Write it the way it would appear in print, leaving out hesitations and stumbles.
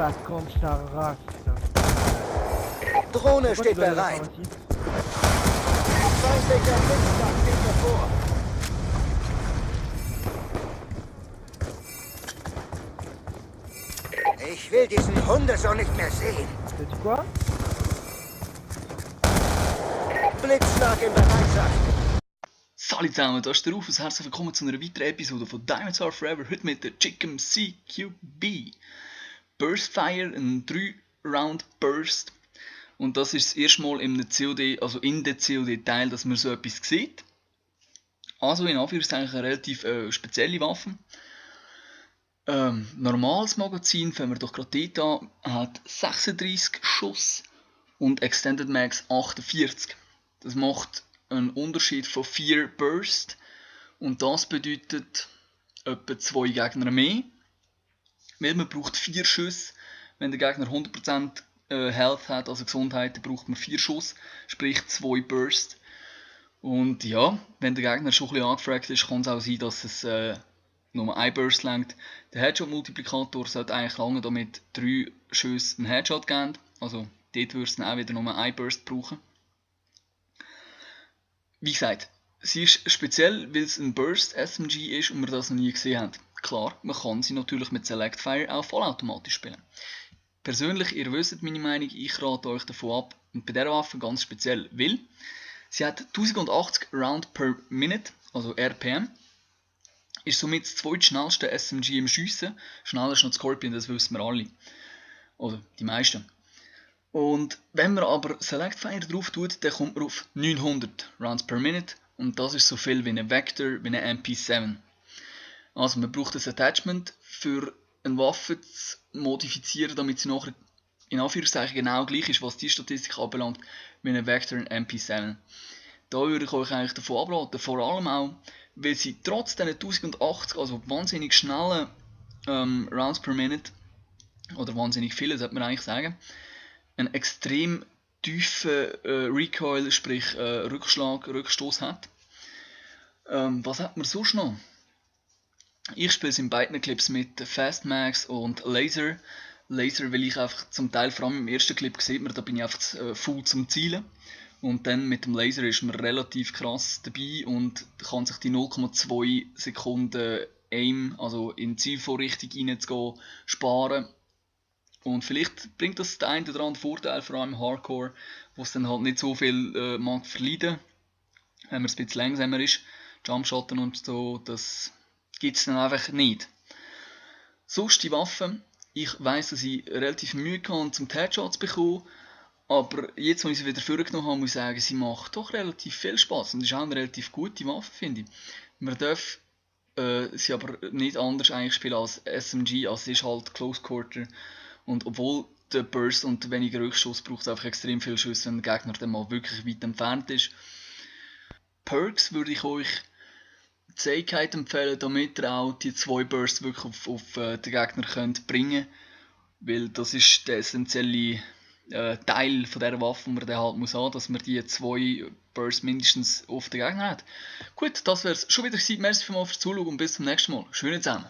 Das kommt da raus. Drohne steht bereit. Feindlicher Blitzschlag steht davor. Ich will diesen Hundesohn nicht mehr sehen. T'as dit quoi? Blitzschlag in Bereitschaft. Salut zusammen, da ist der Rufus. Herzlich willkommen zu einer weiteren Episode von Diamonds Are Forever. Heute mit der Chicken CQB. Burst Fire, ein 3-Round Burst. Und das ist das erste Mal in der COD-Teil, dass man so etwas sieht. Also in Anführungszeichen eine relativ spezielle Waffe. Normales Magazin, fangen wir doch gerade dort an, hat 36 Schuss und Extended Max 48. Das macht einen Unterschied von 4 Burst und das bedeutet etwa 2 Gegner mehr. Weil man braucht 4 Schüsse, wenn der Gegner 100% Health hat, also Gesundheit, dann braucht man 4 Schuss, sprich 2 Burst. Und ja, wenn der Gegner schon ein bisschen angefragt ist, kann es auch sein, dass es nur ein Burst lenkt. Der Headshot-Multiplikator sollte eigentlich lange damit 3 Schüsse einen Headshot geben. Also dort würde es dann auch wieder nur ein Burst brauchen. Wie gesagt, sie ist speziell, weil es ein Burst SMG ist und wir das noch nie gesehen haben. Klar, man kann sie natürlich mit Select Fire auch vollautomatisch spielen. Persönlich, ihr wisst meine Meinung, ich rate euch davon ab. Und bei dieser Waffe ganz speziell, weil sie hat 1080 Round per Minute, also RPM. Ist somit das zweitschnellste SMG im Schiessen. Schneller ist noch Scorpion, das wissen wir alle. Oder die meisten. Und wenn man aber Select Fire drauf tut, dann kommt man auf 900 Rounds per Minute. Und das ist so viel wie eine Vector, wie eine MP7. Also man braucht ein Attachment für eine Waffe zu modifizieren, damit sie nachher in Anführungszeichen genau gleich ist, was die Statistik anbelangt, wie eine Vector und MP7. Da würde ich euch eigentlich davon abraten, vor allem auch, weil sie trotz diesen 1080, also wahnsinnig schnellen Rounds per Minute, oder wahnsinnig viele, sollte man eigentlich sagen, einen extrem tiefen Recoil, sprich Rückstoß hat. Was hat man sonst noch? Ich spiele es in beiden Clips mit Fastmax und Laser. Laser, weil ich einfach zum Teil, vor allem im ersten Clip sieht man, da bin ich einfach full zum Zielen. Und dann mit dem Laser ist man relativ krass dabei und kann sich die 0,2 Sekunden Aim, also in die Zielvorrichtung reinzugehen, sparen. Und vielleicht bringt das den einen oder anderen Vorteil, vor allem im Hardcore, wo es dann halt nicht so viel mag verleiden, wenn man ein bisschen langsamer ist. Jumpshotten und so, das gibt es dann einfach nicht. Sonst die Waffen, ich weiss, dass ich relativ Mühe hatte, zum Headshots zu bekommen. Aber jetzt, wo ich sie wieder vorgenommen habe, muss ich sagen, sie macht doch relativ viel Spaß und ist auch eine relativ gute Waffe, finde ich. Man darf sie aber nicht anders eigentlich spielen als SMG, also sie ist halt Close Quarter. Und obwohl der Burst und weniger Rückschuss braucht es einfach extrem viel Schüsse, wenn der Gegner dann mal wirklich weit entfernt ist. Perks würde ich euch Zähigkeit empfehlen, damit ihr auch die 2 Bursts wirklich auf den Gegner könnt bringen. Weil das ist der essentielle Teil von dieser Waffe, den man dann halt muss haben, dass man die 2 Bursts mindestens auf den Gegner hat. Gut, das wäre es schon wieder gewesen. Merci vielmals fürs Zuschauen und bis zum nächsten Mal. Schönen zusammen.